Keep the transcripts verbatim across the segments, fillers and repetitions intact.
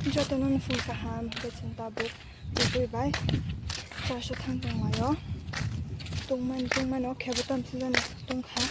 Jotono no phul kaham, hwnkhe chwng tabuk tubui bai church o thang tonglaio. Tungmani, tungmani o khe bo tamsajani tongkha.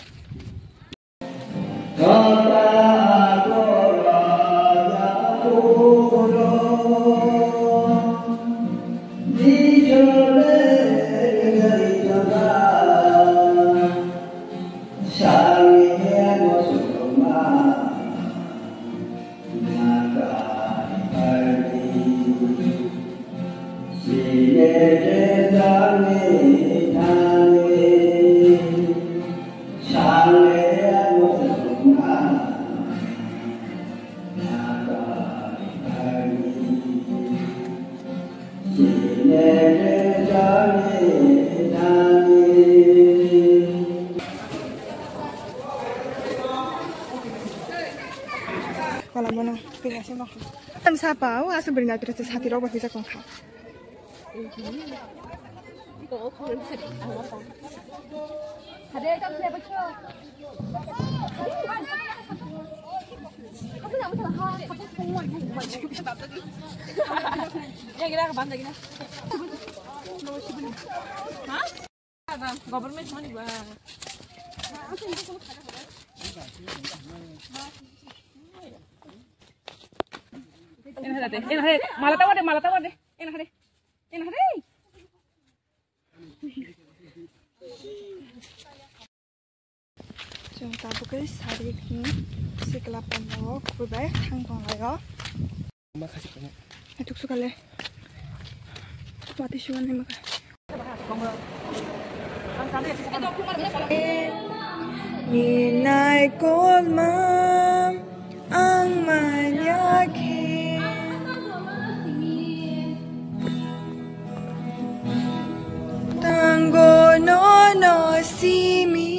Wala bono, pinga se mo. Ang sapa, o asa beri na pira se sati rok ba pisa kong kha. Government money ba. Ena hade, ena hade, mala tawar de, mala tawar de, ena hade, ena hade. Chwng tabuk khe sari ni sikla panda o kubui bai thang tong lai o. Ma khasi kanya. Atuk sukale. Wati sugan ni maka. Minai kolma ang manya khe. Tango no no simi.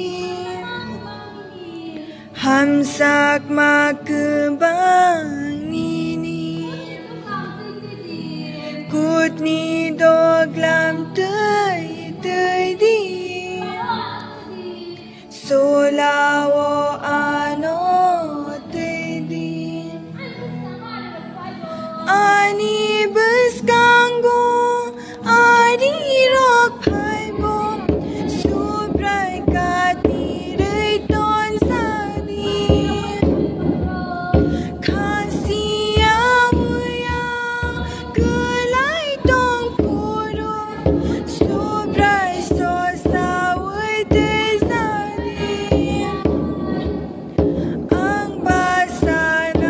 Hamsakma kwbang nini kutni doglam twi twi di. Solao ano twi di. Ani bwskango arirok phaibo, Subrai katirwi tonsadi. Khasiya uya kwlai tongphuru, Subrai sosawi twijadi. Ang basanai,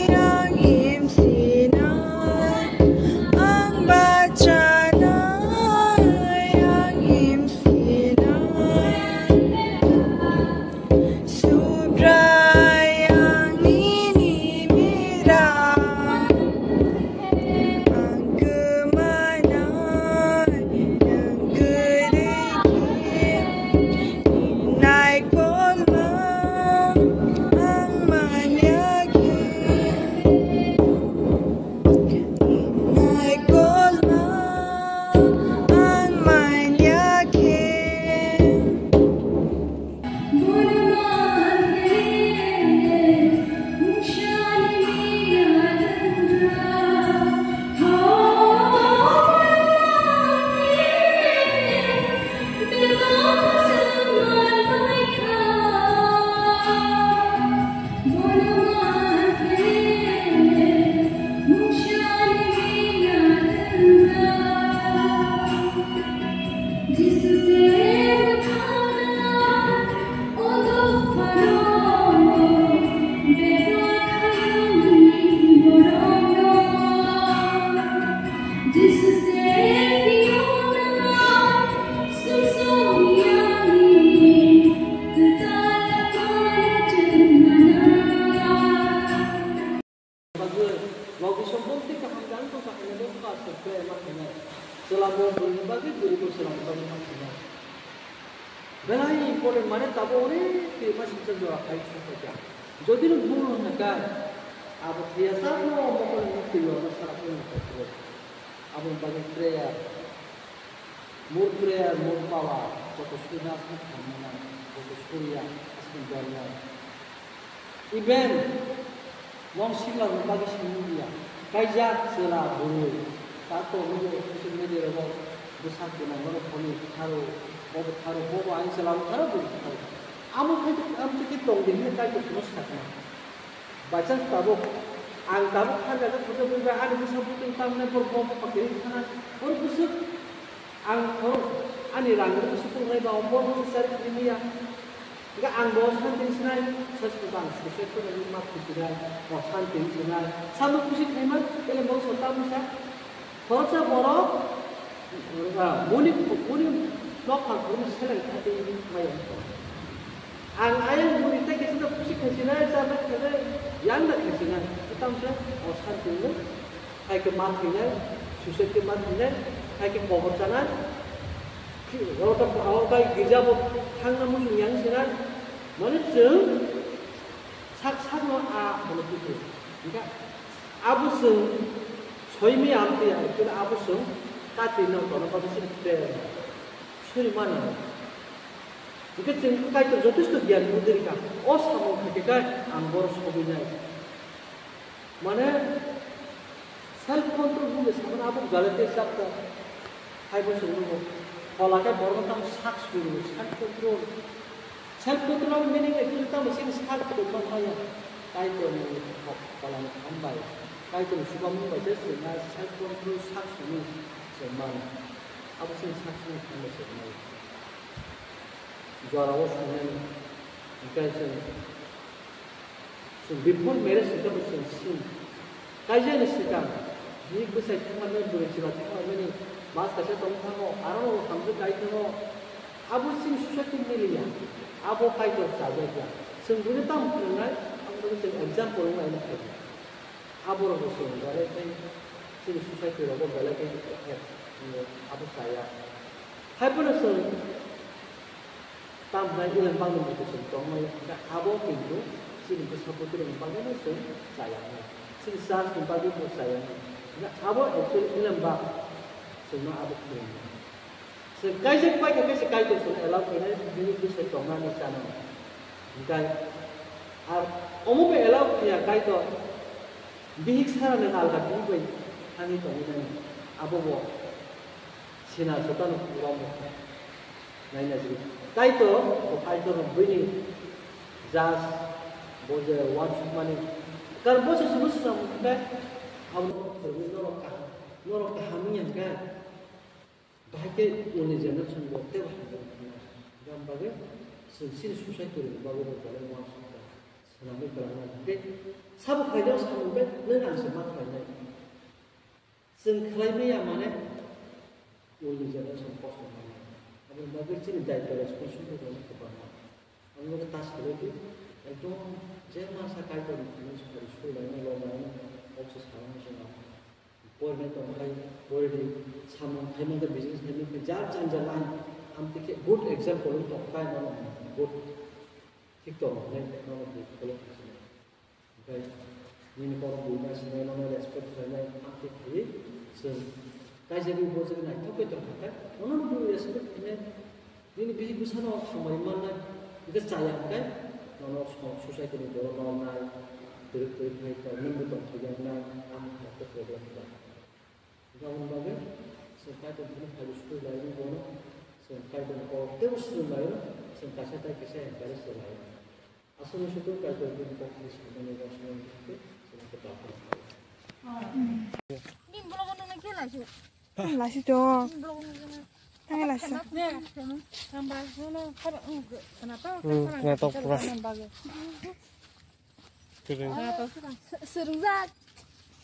ang himsinai, ang bachanai, ang himsinai. Subrai ang nini mera. Ang kwmana, ang kwrwi khe, naikolma ang manya khe. Naikolma ang manya khe. Bagwi, bagwi sombong tei kaham jani tongsa khainai bo kha aswk khe ma khainai. Chwla bo bwrwini bagwi, bwrwi bo chwlani bagwi ma khainai. Belai important, mane tabuk onek twi ma singcha jora khai song khaikha. Jodi no bul hwnkha khe, abo thwiya sakno mokol ni twi o no sara phuru hwnkha khe. Aboni bagwi prayer, more prayer, more power, joto suri aswk khamnai, joto suriya aswk dorya. Even Nong sikla rok bagwi simi ya. Kaijak chwla bwrwi. Ta to nugwi social media rogo bwsa gwnang bono phone tharo, bobo tharo, bobo ani chwla bo tharo, bwrwi tharo. Amo khai to, amo to khe tong di hwnwi Kaitor chwngno sakna. By chance tabuk, ang tabuk kha jaga thajak wngkha, ani bwsa bwtwi tamni borok bo bopha kwrwi thana, borok bwswk ang, borok ani rang bwswk tongnai ba, borok bwswk chari kwrwi manya. Hingke ang bo santi sinai, sas ko bang suicide ko nang ma kuchira, bo santi sinai. Samo kusi khaima, ele mo sota musa. Khoroksa borok, ah, muni, muni nok phang khoroksa seleng thati maya. Ang ayang muni tai kisa kusi khasinai, sa bai khasinai, yang da khasinai. Tamsa, o santi no. Hai ke ma thwinai, suicide ke ma thwinai, hai ke kobor chanai. Oro ta, oro ta girja bo thangna mung yang sinai. Mane chwng sak sak no a hwnwi twi twi. Hingke abo chwng soimi amtwi ai, khe abo chwng kati no kono kono sin te suri mano. Hingke chwng Kaitor jotosto giyan budi rikha. O samung khe khe ang boro sogwi nai. Mane, self control hwnwi samani abo Galatia chapter five o chwng nukgo. Phola khe borokno tamo sak swi rwo, self control. Self control meaning actually tamo chini sak tongma maya. Kaitor ni phola ni khambai. Kaitor ni chubamung bai se chwng self control sak swi chwng mano. Abo chini sak swi khambai chwng mano. Jora o songnai. Hingke chwng Chwng before marriage hwnkhe bo chwng sin. Kaijani swkang, bini bwsai thanglaimani, bwrwi chwla thanglaimani, mas kaisa tong thango, aro bo hamjwk kai thango. Abo chini society miliya, abo Kaitor chajakya. Chwng buino tamo phwrwngnai, abo chwng example wngwi naina phaikha. Aborokbo chwng belai khe chini society rogo belai khe effect wngo, abo chaya. Haiphano chwng Tamo hwnai elem bagwi bo chwng tongmani, hwnkhe abo kintu chini bwsa bwtwirokni bagwino chwng chaya hwnwi, chini church ni bagwi bo chaya hwnwi. Hwnkhe abo actually elem bak chwngno abo phwrwngmani. Chwng kaijak paikha khe se Kaitor chwngno allow khainai, bini bwsai tongnani chanani. Hwnkhe ar omo bo allow khaiya Kaitor, bihik sara nwng alga bihik bai thangwi tongwi nani, abo bo sina sotano romo. Naina jigwi. Kaitor, bo Kaitor rok buini jas, bo je uansukmani. Karon bo se sumo swnam hwnkhe, abo norok kaham, norok kaham wngya hwnkhe, bahai khe uni generation bo teibo hamjak wngya. Aboni bagwi chwng chini society rokni bagwi bo belai uansuk kha. Swnamwi kwlangma hwnkhe, sabo khlainai, sabo hwnkhe nwng ang se ma khlainai. Chwng khlai maya mane, ulni generation kosom maya. Aboni bagwi chini daityo responsibility rokno kwbangma. Aboni bagwi ta salai di, ekdom je masa Kaitorni thani sari surilaino, lomaino, kok se salai masa. Porinai tongkhai, poridi, samung khaimani, business khaimani, jar jar jar line, amtwi khe good example wng tongkha, nono good. Thik tong, hwnwi nono bui follow khaisini. Hwnkhe nini borok buino sinai, nono respect khlainai, amtwi khaiwi chwng kaisa bui bo jagwi naithok khe tongkha khe, nono bui respect khlainai, nini bihik bwsano hambai mannai, hwnkhe chaya hwnkhe nono so-, society ni borok noknai, twrwk twrwk khai tong, nwngbo tongthokya wngnai, ang hai khe problem khlai. Aboni bagwi chwng Kaitor thani phaiwi suri lai bono, chwng Kaitorni kok teibo suri lai, chwng kaisa tai kaisa encourage lai. Aswk wngwi sukha Kaitor bini kokni samani rwchapmani hwnkhe chwng kwtal khe. Bini vlog-o nungni khe laisuk. Laisuk to. Bini vlog-o nungni khe. Thangwi laisuk. Ne, thangba, nono khaba, hmm, khana to, hmm, khana to, khana to, pura. Bagwi. Kwrwng. Ah, to, khaba. Swrwngjak.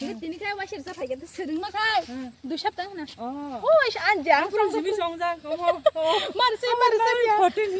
Tini khai waisir sa phai khe swrwngma khai. Hmm. Dui sapta hwna. Oh. Oh, waisa anja. Ang pura jibi songjak. Oh, oh. Mar se, mar se. Fourteen.